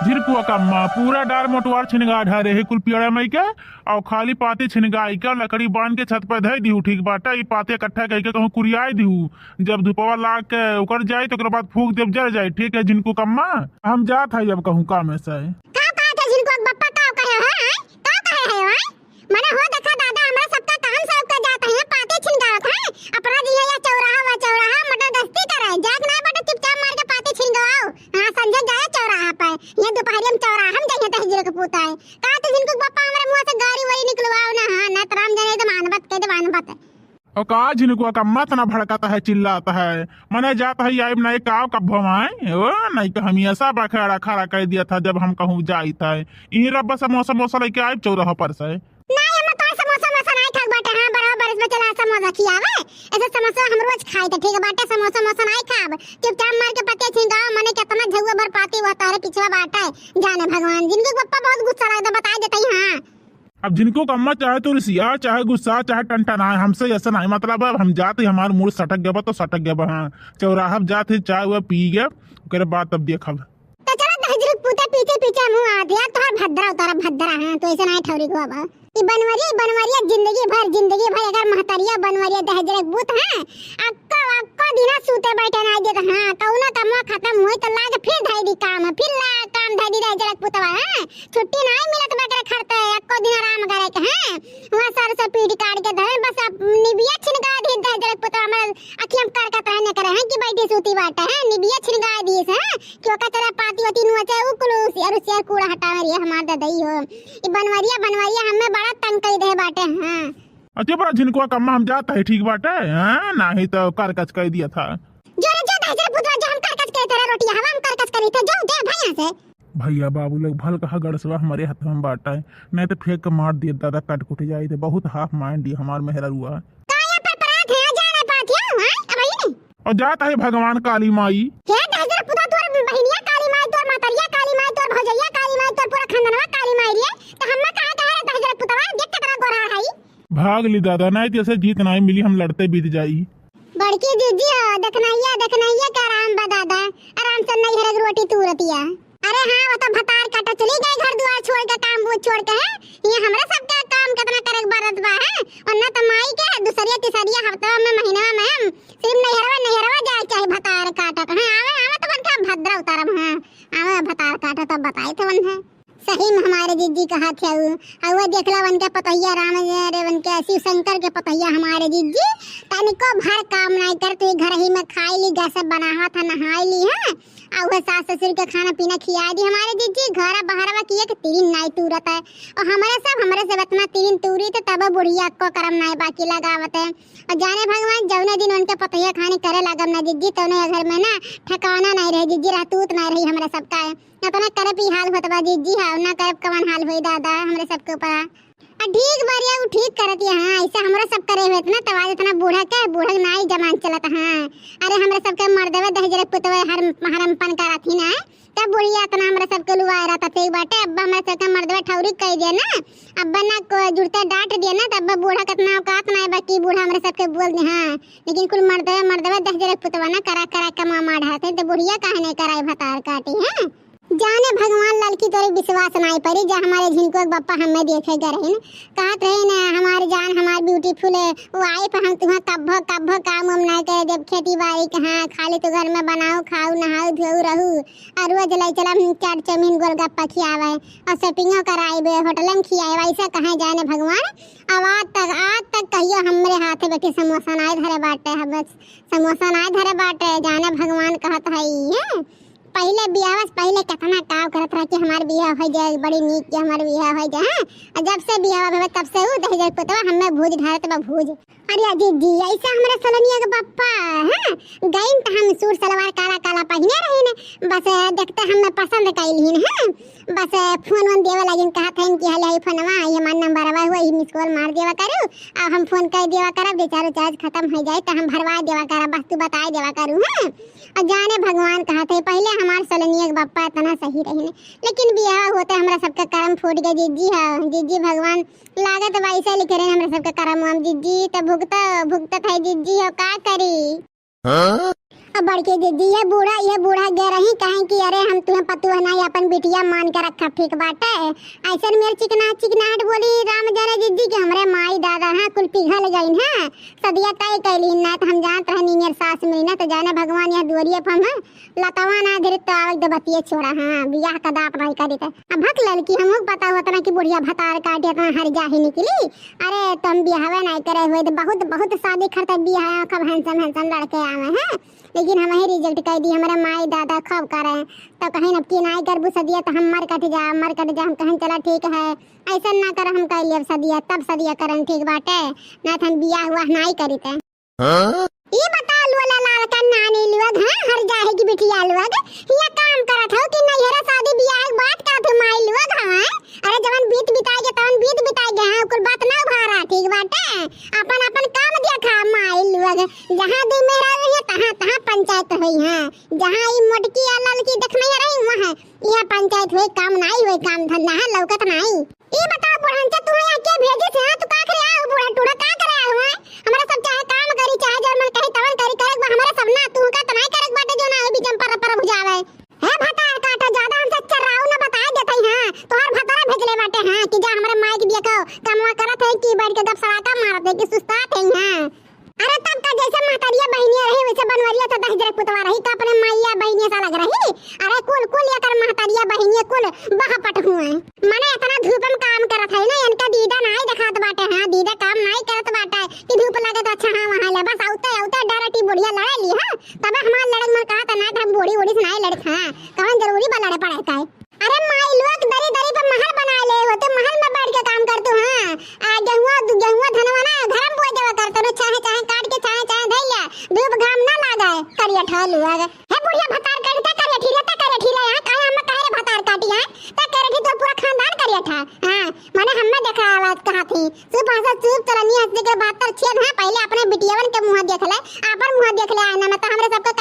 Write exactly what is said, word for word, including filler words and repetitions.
झिनकुआ कम्मा, पूरा डार मोटवार छिनगा ढारे है कुल पियड़ा मई के, और खाली पाती छिनगाई के लकड़ी बांध के छत पे धई दिहू, ठीक बाटे। ई पाती इकट्ठा कई के कहूँ कुरियाई दिहू, जब धुपवा लाग के उकर जाई तो ओकरे बाद फूंक देब, जर जाई, ठीक है झिनकू कम्मा। हम जात है अब कहूँ काम से। का कहत है झिनकू बप्पा, का कहे है, हैं? का कहे है, हैं? मने हो देखा दादा, हमरा सबका काम सब के जात है, पाती छिनगावत है। अपना जी है या चौराहा वा चौराहा, मटर दस्ती करे, जात नाहीं बाटे, चुपचाप मार के पाती छिनगाओ। हाँ, संझा जाए चौराहा पे, ये दोपहरिया में चौराहा में जाइए दहिजरे के पूत है। का तो झिनकू बप्पा हमरे मुंह से गारी वारी निकलवाओ ना, हाँ, ना तो राम जाने दे मानवत के दे मानवत। और का झिनकुआ कम्मा इतना भड़कत है, चिल्लात है, मने जात है आइब नहीं का कब्बो माए, ओ नहीं तो हमेशा बखेड़ा खड़ा कर दिया था जब हम कहूँ जाइत है। इही रब्बा समोसा मोसा लेके आइब चौराहा पर से। नाहीं, हमें तोर समोसा मोसा नाहीं खाक बाटे। हाँ, बराबर बरिस में चला समोसा खियावे। ऐसे समोसा हम रोज खाई थे, ठीक बाटे, समोसा मोसा नाहीं खाब। चुपचाप मार के पत्ते छिंगाओ, मने केतना झउआ भर पाती हुआ तारे पिछवा बाटे। जाने भगवान, झिनकू बप्पा बहुत गुस्सा लगता, बताई देते ही, हाँ। अब झिनकू कम्मा चाहे तू रिसिया, चाहे गुस्सा, चाहे टनटनाए, हमसे ऐसा नाहीं मतलब है। अब हम जाते ही हमार मूड सटक गया बा तो सटक गया बा, हाँ। चौराहा पे जाते ही चाय हुआ पी गया, ओकरे बाद तब देखब। तो चला दहिजरे के पूते पीछे पीछे मुँह आ दिया, तोहर भद्रा उतारा भद्रा, हाँ, तो ऐसे नाहीं ठौरी को अब। ई बनवरिया, ई बनवरिया जिंदगी भर, जिंदगी भर अगर महतरिया बनवरिया दहिजरे के पूत, हाँ, अक्को, अक्को दिना सूते बैठे नाहीं देत, हाँ, कौनो कमवा खत्म होई तो लाग फिर धई दी काम, फिर ला काम धई दी दहिजरे के पूतवा, हाँ, छुट्टी नाहीं मिलत बा एकरे खरते, अक्को दिन आराम करे के, हाँ, वहाँ सर से पीट काट के धरे, बस अब निबिया छिनगा दी दहिजरे के पूतवा, हमारे अखियाँ में करकत रहने करे, हैं, कि बैठी सूती बाटे, हैं, निबिया छिनगा दी से, हैं, कि ओका चला पाती होती नुआ चाहे उ कुल उसियर, उसियर कूड़ा हटावे रही हमार ददई हो। ई बनवरिया, बनवरिया हमें बड़ा तंग कई दे बाटे, हाँ। अच्छा, बड़ा झिनकुआ कम्मा हम जात है, ठीक बाटे, हाँ, नाहीं तो करकच कई दिया था। जो रे, जो दहिजरे पूतवा, जो हम करकच करी थे रे रोटिया, हवा हम करकच करी थे, जो दे भैया से। भैया बाबू लोग भल कहा गड़सवा हमारे हाथ में बाटे, नाहीं तो फेंक के मार दिए दादा, कट कुट जाई थे, बहुत हाफ माइंड ये हमार मेहररुआ। का यहाँ पर परात है, जा नहीं पाती हूँ, हैं, अब आई नहीं। और जात है भगवान काली माई। हे दहिजरे पूतवा, तोर बहिनिया काली माई, तोर मातरिया काली माई, तोर भौजैया काली माई, तोर पूरा खानदानवा काली माई रे। तो हम्मा कहा कहे रे दहिजरे पूतवा, देख कितना गोरा है। भाग ली दादा, नाहीं तो ऐसे जीत नाहीं मिली, हम लड़ते बीत जाई। बड़की जिज्जी हो, देखनैया, देखनैया के आराम बा दादा, आराम से नैहर के रोटी तू रतिया। अरे हाँ, वो तो भतार काटा चली गई घर दुआर छोड़ के, काम बूझ छोड़ के, हैं? ये हमरा सबके काम कितना करे के बरत बा, हैं? और ना तो माई के दूसरिया तीसरिया हफ्तवा में, महीनवा में हम सिर्फ नैहरवा, नैहरवा जाए चाहे भतार काटा। हाँ, आवे, आवे तो बनके भद्रा उतारब, हाँ। आवे भतार काटा तब बताई तो बन है। सही में हमारे जिज्जी कहा थे उ, और वो देखला उनके पतोहिया राम रे, उनके शिव शंकर के पतोहिया हमारे जिज्जी, तनिको भर काम नहीं कर, तू घर ही में खाई ली, गैस बनावा था, नहाई ली, हैं? आ उहे सास ससुर के खाना पीना खिया दी हमारे जिज्जी, घरा बहरवा किए के तीन नाई तूरत है। और हमरे सब, हमरे सब इतना तीन तूरी थे, तब बुढ़िया को करम नाई बाकी लगावत है। और जाने भगवान, जौने दिन उनके पतोहिया खानी करे लागब ना जिज्जी, तौने घर में ना ठिकाना नहीं रहे जिज्जी, रहतूत नहीं रही हमरे सबका है। इतना करे पी हाल होत बा जिज्जी, हाँ, ना करे कवन हाल होई दादा हमरे सबके ऊपर। आ, ठीक बा रे, उ ठीक करत है, हाँ, ऐसे हमरा सब करे हुए इतना, तब आज इतना बूढ़ा के, बूढ़ा के नाई जमान चलत, हाँ। अरे, हमरा सबके मर्दवे दहिजरे पुतवे हर, हरमपन करत ही ना, तब बुढ़िया इतना हमरा सबके लुआए रहता, ठीक बाटे, अब्बा हमरा सबके मर्दवे ठौरी कह दिया ना, अब्बा ना को जुड़ते डांट दिया ना, तब बूढ़ा कितना औकात ना है, बाकी बूढ़ा हमरा सबके बोल दे, हाँ। लेकिन कुल मर्दवे, मर्दवे दहिजरे पुतवा ना करा, करा के मामा ढाते, तो बुढ़िया काहे नहीं कराई भतार काटी, हैं? जाने भगवान ललकी तोरे विश्वास नाई परी, जा हमारे झिनकुआ के बप्पा हमें देखे गए रहिन। कहत रहिन, "हमार जान, हमार beautiful wife, हम तुहाँ कब्बो, कब्बो काम वाम नाई करे देब, खेती बाड़ी के, हाँ, खाली तू घर में बनाऊ, खाऊ, नहाऊ, धोऊ, रहू, और रोज ले चला हम चाट, चाउमीन, गोलगप्पा खियावे, और shopping ओ कराइबे, होटल में खियावे।" ऐसा कहे जाने भगवान। अब आज तक, आज तक कहियो हमरे हाथे बैठी समोसा नाई धरे बाटे, हम समोसा नाई धरे बाटे, जाने भगवान कहत है, हैं? पहिले बियाह से पहिले कितना काम करत रहा कि हमार बियाह हो जाए, बड़ी नीक के हमार बियाह हो जाए, हाँ? और जब से बियाह भवे तब से उ दहिजर पुतवा हमें भूज ढारत बा भूज। अरे जिज्जी, ऐसे हमरे सलोनिया के बप्पा, हाँ? गइन त हम सूट सलवार काला काला पहिने रहिन, बस देखते हमें पसंद कैलिन, हाँ? बस फोन वोन देवे लागिन, कहत हन कि हले आई फोनवा, ये हमार नंबरवा हुआ, ई miss call मार देवा करू, अब हम फोन कर देवा करब, recharge उचार्ज खत्म हो जाए तो हम भरवा देवा करब, बस तू बताए देवा करू, हाँ? और जाने भगवान कहत है, पहिले हमार सलोनिया के बप्पा इतना सही रहिन, लेकिन बियाह होते हमरा सबके करम फूट गए जिज्जी, हाँ, जिज्जी भगवान लागत बा ऐसे लिखे रहे हमरा सबके करम, हम जिज्जी तो भुगत, भुगतत है जिज्जी हो, का करी? हाँ? अब बड़की जिज्जी, ये बूढ़ा, ये बूढ़ा गे रही, कहें कि अरे हम तुहें पतोह नाहीं, अपन बिटिया मान के रखब, ठीक बाटे। अइसन मेर चिकना, चिकनाहट बोली राम जाने जिज्जी कि हमरे माई दादा, हाँ, कुल पिघल गइन, हाँ, सदिया तय कइली, ना तो हम जानत रहनी मेर सास मिली ना, तो जाने भगवान यह दुआरिये पर हम, हाँ, लतवा ना धरी तो आवै दे बतिये छोड़ा, हाँ, बियाह का दाप नाहीं करी तो। अब भक ललकी, हमहू के पता होत ना कि बुढ़िया भतार काटे इतना हर जाही निकली। अरे, तुम बियाहवे नाहीं करे हुए तो बहुत, बहुत शादी खरते बियाह, खूब handsome, handsome लड़के आवे हैं। लेकिन हमहीं reject कइ दी, हमरे माई दादा खूब करे, तो कहीं अब की नाहीं करबू सदिया, तो हम मर कट जा, मर कट जा। हम कहें, "चला ठीक है, अइसन ना कर, हम कइ लेब सदिया, तब सदिया करन, ठीक बाटे, ना तो हम बियाह हुआ नाहीं करिते।" हाँ? ई बताओ लोला लाल का नानी लोग, हाँ, हर जाहे की बिटिया लोग, ये काम करत हो कि नैहरे शादी बियाह के बात करत हो माई लोग, हाँ? अरे जवन बीत बिताए गे, तवन बीत बिताए गे, हाँ, कुल बात ना उभारा, ठीक बाटे? अपन, अपन काम देखा माई लोग, जहाँ दुइ मेहरारू रही, तहाँ, तहाँ पंचायत होई, हाँ। जहाँ ई मोटकी आ ललकी देखने रही, वहाँ यहाँ पंचायत होई, काम नाहीं होई, काम धंधा है, लौकत नाहीं। ई बताओ बुढ़नचा, तू यहाँ के भेजिस है? तू का करे आए हो बूढ़ा टूढ़ा, का करे आए हो, हैं? हमरा सब चाहे काम करी, चाहे जवन मन कही तवन करी, करे के बा हमरा सब ना, तू का त नाहीं करे के बाटे जो ना है बीच में पर, पर बुझावे। हे भतार काटा, ज्यादा हमसे चर्राऊ ना बताए देते हैं, तोहार भतारा भेजले बाटे हैं कि जा हमरे माई के देखो, कमवा करत है कि बैठ के गप सड़ाका मारत है कि सुस्तात है यहाँ। अरे तब का जैसे महतरिया बहिनिया रही, वैसे बनवरिया से दस जरे पुतवा रही, तो अपने माइया बहिनिया से अलग रही। अरे कुल, कुल एकर महतरिया बहिनिया कुल बहपट हुए। मने इतना धूप में काम करत है ना, इनका दीदा नाहीं देखात बाटे, हाँ, दीदा काम नाहीं करत बाटे कि धूप लगे तो अच्छा, हाँ, वहाँ ले, बस आउते, आउते डायरेक्ट ही बुढ़िया लड़े ली, हाँ, तबे हमार लड़े के मन कहत ना, हम बूढ़ी, बूढ़ी से नाहीं लड़त, हाँ, कवन जरूरी बा लड़े पड़े का? अरे माई लोग दरी दरी पे महल बनाए ले हो, तो महल में बैठ के काम कर तू, हाँ। आ गेहुआ, गेहुआ धनवा ना घर में बोए देवा कर तू, चाहे, चाहे काट के, चाहे, चाहे धइया, धूप घाम ना लागे, करिया ठा लोग। हे बुढ़िया भतार काटी, ता करिया ठीला, ता करिया ठीला, यहाँ काहे हम काहे रे भतार काटी, हाँ? ता करिया ठी तो पूरा खानदान करिया ठा, हाँ। मने हमें देखा आवाज कहा थी, चुप हंसा चुप चलनी हंसने के बात तर छेद, हाँ। पहले अपने बिटियावन के मुँह देख ले, अपन मुँह देख ले आईना में, तो हमरे सबके